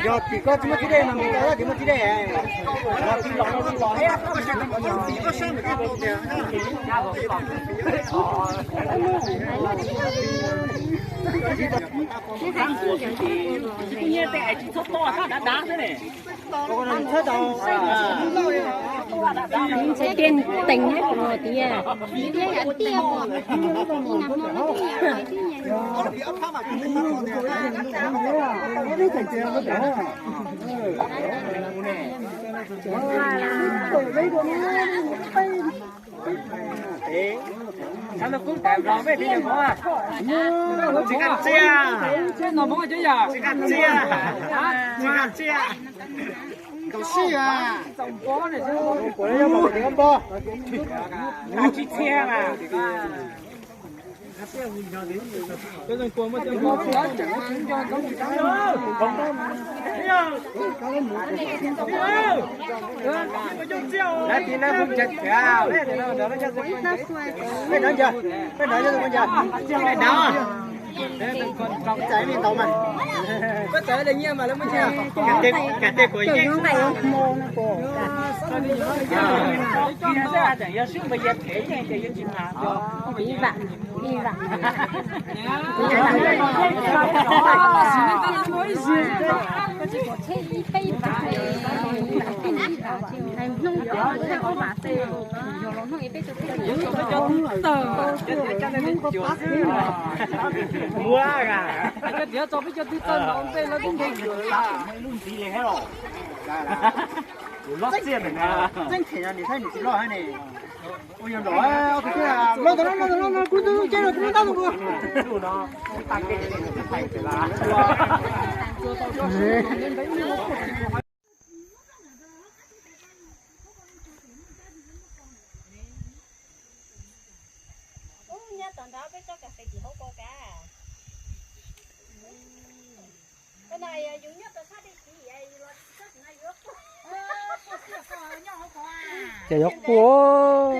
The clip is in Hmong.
Yog tim koj tsis muaj tib dej no, mus tau tim muaj tib dej. Tiaj tees thiab tiaj. Tsis qab txiaj, tsis qab txiaj, tsis qab txiaj. Tsis txiaj mas. Peb nov ncav, peb nov ncav, peb nov. Txais li ntau mas. Peb txais li nyiaj mas lawv muab nyiaj. Kav tej kuv yeej. Yog sib npa yas phem yeej ces yeej tsis mas. Muab a. Tiav tso peb cov tub txawj no tej lawv tub nkeeg. Lub ntxiv li thiab los. Txeeb them no nim thiab nim tsis loj thiab ne. Ua yog nrog ob tug thiab. Los tom no, los tom no, kuv tus ceb los kuv tab tus kuv. Ub, nyob tom nrad peb tsob kas fes tim hauv ko kav. Ko no yog yus nyob rau sab dej tid, yus los tsis tsob no yus. Ces yuav quaj.